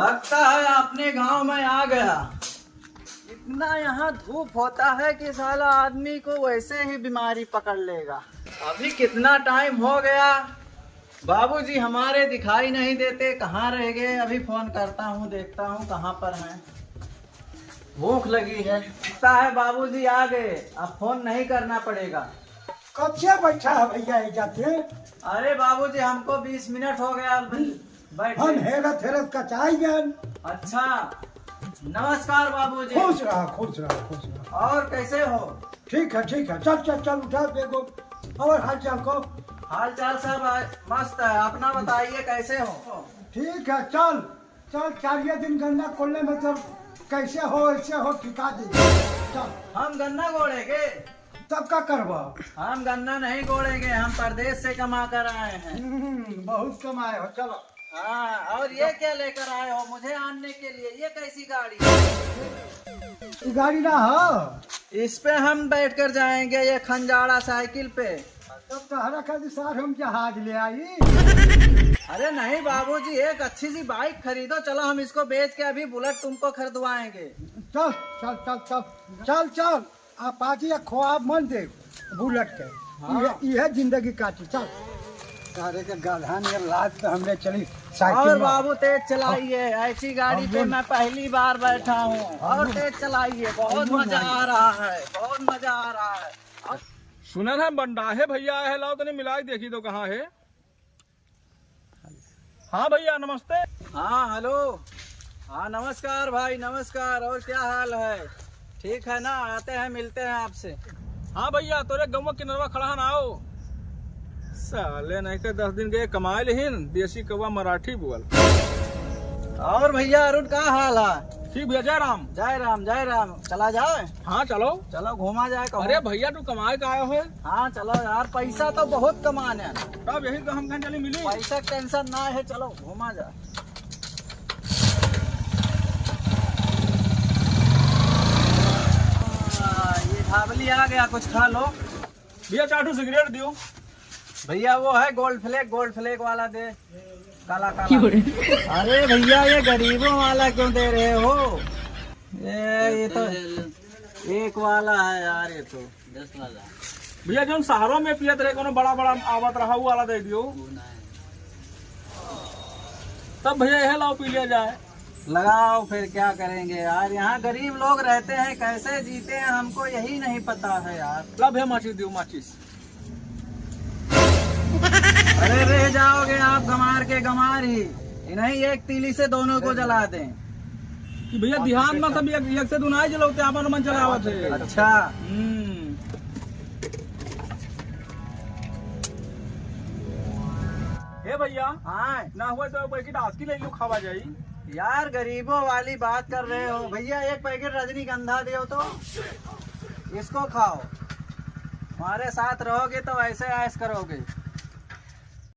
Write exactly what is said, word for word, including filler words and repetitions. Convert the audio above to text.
लगता है अपने गांव में आ गया। इतना यहाँ धूप होता है कि साला आदमी को वैसे ही बीमारी पकड़ लेगा। अभी कितना टाइम हो गया, बाबूजी हमारे दिखाई नहीं देते, कहाँ रह गए? अभी फोन करता हूँ, देखता हूँ कहाँ पर हैं। भूख लगी है। लगता है बाबूजी आ गए, अब फोन नहीं करना पड़ेगा। कब से बैठा है भैया ये जाते? अरे बाबूजी, हमको बीस मिनट हो गया बैठे। हम हेरत हेरत कचाई गए। अच्छा, नमस्कार बाबूजी। खुश रहा, खुश रहा, खुश रहा। और कैसे हो? ठीक है, ठीक है, चल चल चल, उठा बेगो। और हाल चाल को? हाल चाल सब आ-, मस्त है, अपना बताइए, कैसे हो? ठीक है, चल चल, चारिये दिन गन्ना कोल्ले में जब कैसे हो, ऐसे हो, ठिका दे। चल। हम गन्ना गोड़ेंगे? तब का करबा? हम गन्ना नहीं गोड़ेंगे, हम परदेश से कमा कर आए हैं। हम्म, बहुत कमाए हो, चलो। हाँ, और ये क्या लेकर आए हो मुझे आनने के लिए? ये कैसी गाड़ी है? ये गाड़ी ना हो। इस पे हम बैठकर जाएंगे, ये खंजाड़ा साइकिल पे। तब तहरा खातिर सार हम जहाज ले आई। अरे नहीं बाबूजी, एक अच्छी सी बाइक खरीदो, चलो हम इसको बेच के अभी बुलेट तुमको खरीदवाएंगे। चल चल चल चल चल चल, अपाची या ख्वाब मन दे बुलेट के। हाँ। इहे, इहे जिंदगी काटी, चल। सारे के गधा नियर लाद के हमने चली साइकिल और में। बाबू तेज चलाइए, ऐसी गाड़ी पे मैं पहली बार बैठा हूँ। और तेज चलाइए, बहुत मजा आ रहा है, बहुत मजा आ रहा है। सुनन है बंडाहे भैया आए हैं, लाओ तनी मिलाई देखी तो कहाँ है। हाँ भैया नमस्ते। हाँ हेलो। हाँ नमस्कार भाई, नमस्कार। और क्या हाल है? ठीक है ना? आते हैं, मिलते हैं आपसे। हाँ भैया, तोरे गौवा किनरवा खड़ा है ना, आओ। साले नहीं के दस दिन के कमाए लेहिन, देसी कौवा मराठी बोल। और भैया अरुण का हाल है? ठीक भैया, जय राम। जय राम, जय राम। चला जाए? हाँ चलो। चलो घूमा जाए कहूँ। अरे भैया तू कमाए का आयो है? हाँ चलो यार, पैसा तो बहुत कमाने हैं। तब यही तो हम कहीं चली मिली। पैसा के टेंशन ना है, चलो घूमा जाए। हाँ, ये ढाबली आ गया, कुछ खा लो। भैया चार ठो सिगरेट दियो। भैया वो है गोल्ड फ्लेक, गोल्ड फ्लेक वाला दे, काला काला। अरे भैया ये गरीबों वाला क्यों दे रहे हो? ये, ये तो एक वाला है यार, ये तो दस वाला। भैया जौन शहरों में पियत रहे, कोनो बड़ा बड़ा आवत रहा, वो वाला दे दियो। वो नहीं। तब भैया यह लाओ पी लिया जाए। लगाओ फिर, क्या करेंगे यार, यहाँ गरीब लोग रहते हैं, कैसे जीते हैं, हमको यही नहीं पता है यार। ला भैया माचिस दियो, माचिस। अरे रह जाओगे आप गमार के गमार ही, इन्हीं एक तीली से दोनों को जला दें। कि भैया ध्यान में सब एक, एक से दुनाई जलौते आपन मन चलावत है। अच्छा। हम्म। हे भैया, हाँ। ना हुआ तो पैकेट आस्की ले लो, खावा जाई। यार गरीबों वाली बात कर रहे हो भैया, एक पैकेट रजनीगंधा दो तो, इसको खाओ, हमारे साथ रहोगे तो ऐसे ऐश करोगे।